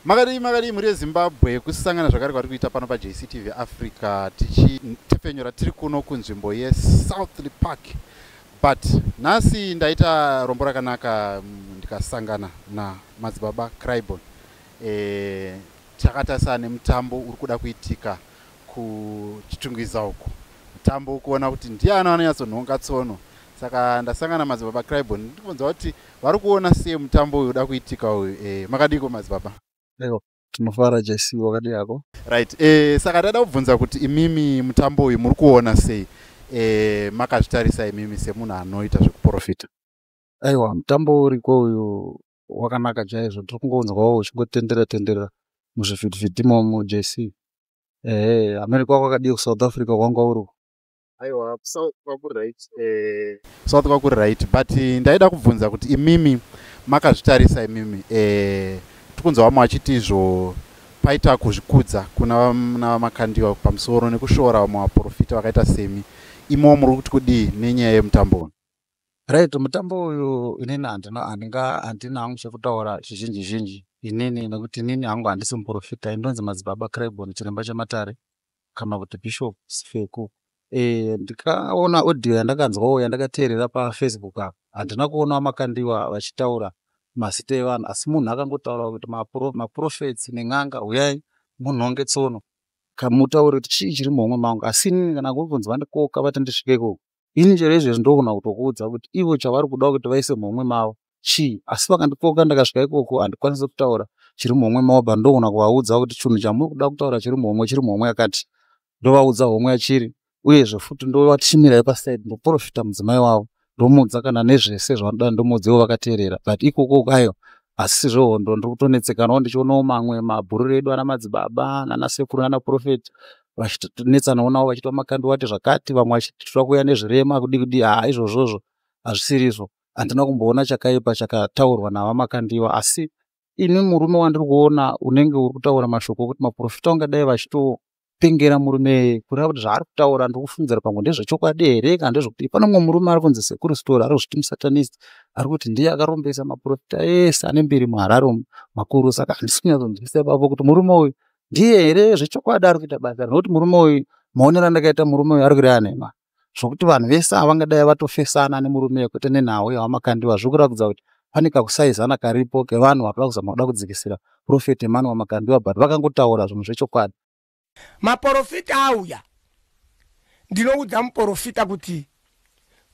Makadii makadii mhuri yeZimbabwe, kusangana zvakare kwatiri kuita pano paJCTV Africa tichitepfenyura tiri kuno kunzvimbo yeSouthlea Park. But nhasi ndaita rombo rakanaka ndikasangana namadzibaba Crybon. Takatarisana nemutambo uri kuda kuitika kuChitungwiza uko. Mutambo ukuona kuti ndiani anonyatsonhonga tsono. Saka ndasangana madzibaba Crybon ndikubvunza kuti vari kuona sei mutambo uyu uda kuitika uyu. Makadiko madzibaba? Aiwa, tinofara JC, wakadii hako? Right. Saka ndada kubvunza kuti imimi mutambo uyu muri kuona sei? Makazvitarisa imimi semunhu anoita zvekuprofita? Aiwa, mutambo uriko uyu wakanaka chaizvo. Tiri kungonzwawo uchingotendera tendera muzvivhitivhiti imomo JC. Ehe, America kwakadii kuSouth Africa kwanga uri? Aiwa, South kwakuri right. South kwakuri right, but ndaida kubvunza kuti imimi makazvitarisa imimi, tikunzwa vamwe vachiti izvo paita kuzvikudza kuna vaMakandiwa pamusoro nekushora vamwe vaprofita vakaita semi. Imowo muri kuti kudii nenyaya yemutambo uyu? Right, mutambo uyu inini handina hangu chekutaura chizhinji zhinji inini, nekuti inini hangu handisi muprofita. Indonzi madzibaba Crybon, chiremba chematare, kana kuti Bishop Sifeku. Ndikaona audio yandakanzwawo yandakateerera paFacebook apa, handina kuona vaMakandiwa vachitaura mazita evanhu, asi munhu akangotaura kuti maprophets nen'anga huyai munhonge tsono, mutaure kuti chii chiri muhomwe mangu. Asi inini kana kuri vandikoka vati ndisvike ikoko, ini chero izvezvi ndogona kutokuudza kuti ivo chavari kuda kuti vaise muhomwe mavo chii. Asi vakandikoka ndakasvika ikoko, handikwanisi kutaura chiri muhomwe mavo, but ndogona kuvaudza kuti chinhu chamuri kuda kutaura chiri muhomwe, chiri muhomwe yakati. Ndovaudza homwe yachiri, uyezve futi ndovachimirai paside, ndoprofita mudzimai wavo, ndomuudza kana nezvese zvavanoda, ndomuudza ivo vakateerera. But ikoko aiwa, asi zvehondo ndiri kutonetsekanawo ndichionawo mamwe mabhururu edu ana madzibaba nana sekuru nana prophet vachitonetsanawo navo vachiti vaMakandiwa vati zvakati, vamwe vachiti toda kuuya nezvirema kudi kudi. Haa, izvozvozvo hazvisirizvo. Handina kumboona chakaipa chakataurwa navaMakandiwa, asi ini murume wandiri kuona unenge uri kutaura mashoko ekuti maprofita ungadai vachitopengera murume, kureva kuti zvaari kutaura ndiri kufungidzira pamwe ndezvechokwadi here kana ndezvekuti pane mumwe murume ari kunzi Sekuru Story, ari kuzviti musatanist, ari kuti ndiye akarombesa maprofita ese ane mbiri muHarare umu makuru. Saka handisi kunyatsonzwisisa ipapo kuti murume uyu ndiye here zvechokwadi ari kuita basa, nekuti murume uyu, maonero andakaita murume uyu ari kureva nhema, zvokuti vanhu vese ava vangadai vatofesana nemurume uyu kwete nenhau yavaMakandiwa. Zviri kuratidza kuti pane kakusaizana karipo kevanhu vari kuda kuzama kuda kudzikisira Prophet Emmanuel Makandiwa, but vakangotaura zvinhu zvechokwadi. Maprofita auya, ndinoudza muprofita kuti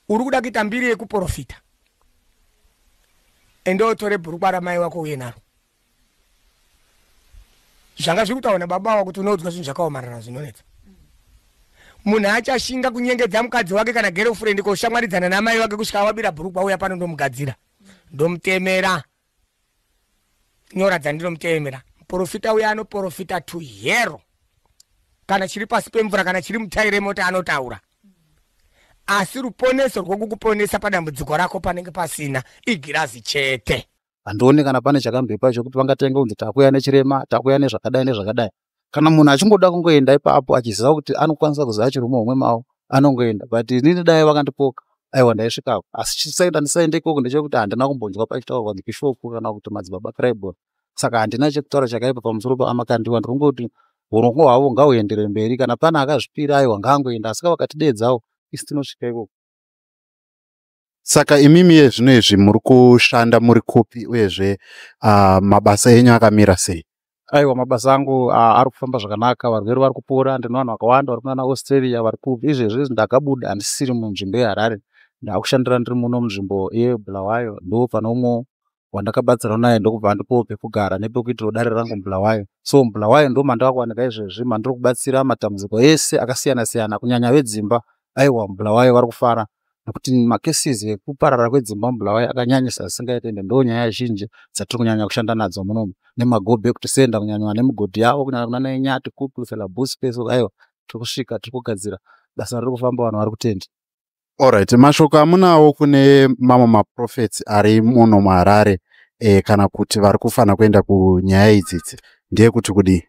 uri kuda kuita mbiri yekuprofita, ende utore bhurukwa ramai wako uye naro. Zvanga zviri kutaura nababa wako kuti unoudzwa zvinhu zvakaomarara zvinonetsa. Munhu achashinga kunyengedza mukadzi wake kana girlfriend koshamwaridzana namai wake kusvika wabira bhurukwa, uya pano ndomugadzira, ndomutemera nyora dzandinomutemera. Muprofita uya anoprofita to hero, kana chiri pasi pemvura, kana chiri mutai remota anotaura, asi ruponeso rwokukuponesa padambudziko rako panenge pasina, igirazi chete. Handioni kana pane chakamboipa chekuti vangatenge kunzi takuya nechirema, takuya nezvakadai nezvakadai. Kana munhu achingoda kungoenda ipapo achiziva kuti anokwanisa kuziva chiri muhomwe mavo, anongoenda. But inini dai vakandipoka, aiwa, ndaisvikako. Asi chisaita ndisaende ikoko ndechekuti handina kumbonzwa pachitaurwa kunzi bishop kana kuti madzibaba Crybon, saka handina chekutaura chakaipa pamusoro paVaMakandiwa. Ndiri kungoti urongwa hwavo ngahuendere mberi. Kana pane akazvipira, aiwa, ngaangoenda. Asi vakatidedzawo isi tinosvika ikoko. Saka imimi yezvino izvi muri kushanda muri kupi, uyezve mabasa enyu akamira sei? Aiwa, mabasa angu ari kufamba zvakanaka, varwere vari kupora. Ndine vanhu vakawanda vari kunana Australia, vari kupi. Izvezvi ndakabuda, handisisiri munzvimbo yeHarare, ndakushandira ndiri muno munzvimbo yeBulawayo. Ndo pane umwe wandakabatsirwa naye, ndokubva andipawo pekugara nepekuitirawo dare rangu muBulawayo. So muBulawayo ndo mandava kuwanika izvezvi, mandiri kubatsira matambudziko ese akasiyana siyana, kunyanya vedzimba. Aiwa, muBulawayo vari kufara nekuti macases ekuparara kwedzimba muBulawayo akanyanyisa zvisingaite, ende ndo nyaya zhinji dzatiri kunyanya kushanda nadzo munomu, nemago back to sender, kunyanya nemigodhi yavo, kunyanya kunana Inyati, kupi, Filabusi pese. Aiwa, tiri kusvika, tiri kugadzira, basa riri kufamba, vanhu vari kutenda. Alright, mashoko amunawo kune mamwe maprophets ari muno muHarare kana kuti vari kufanira kuenda kunyaya idzidzi ndeyekuti kudii?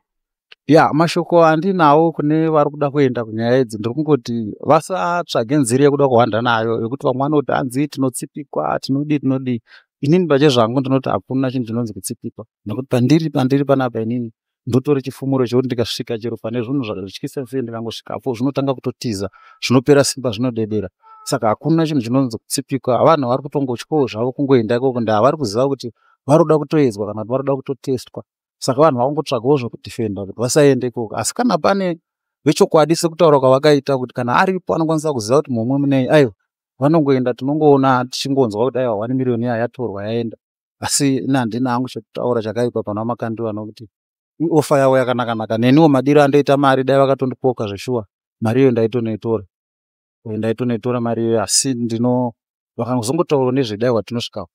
Ya, mashoko andinawo kune vari kuda kuenda kunyaya idzi, ndiri kungoti vasatsvage nzira yekuda kuhwanda nayo, yekuti vamwe vanoti hanzi tinotsipikwa, tinodii tinodii. Inini pachezvangu ndinoti hakuna chinhu chinonzi kutsipikwa, nekuti pandiri pandiri panapa inini ndotori chifumuro chekuti ndikasvika chero pane zvinhu zvityisa sei, ndikangosvikapo zvinotanga kutotiza, zvinopera simba, zvinodedera. Saka hakuna chinhu chinonzi kutsipikwa. Vanhu vari kutongotyawo zvavo kungoenda ikoko, ndaa vari kuziva kuti vari kuda kutoedzwa kana kuti vari kuda kutotestwa. Saka vanhu vakungotsvagawo zvekudhifenda kuti vasaende ikoko. Asi kana pane vechokwadi sekutaura kwavakaita kuti kana aripo anokwanisa kuziva kuti mumwe munei, aiwa, vanongoenda, tinongoona tichingonzwa kuti aiwa, 1 miriyoni iya yatorwa yaenda. Asi ini handina hangu chekutaura chakaipa pana Makandiwa, nokuti ioffer yavo yakanaka-naka. Neniwo madiro andoita mari, dai vakatondikoka zveshuwa, mari iyoyo ndaitonoitora, ndaitonoitora mari iyoyo. Asi ndino vakazongotaurawo nezvedaiwa tinosvikapo.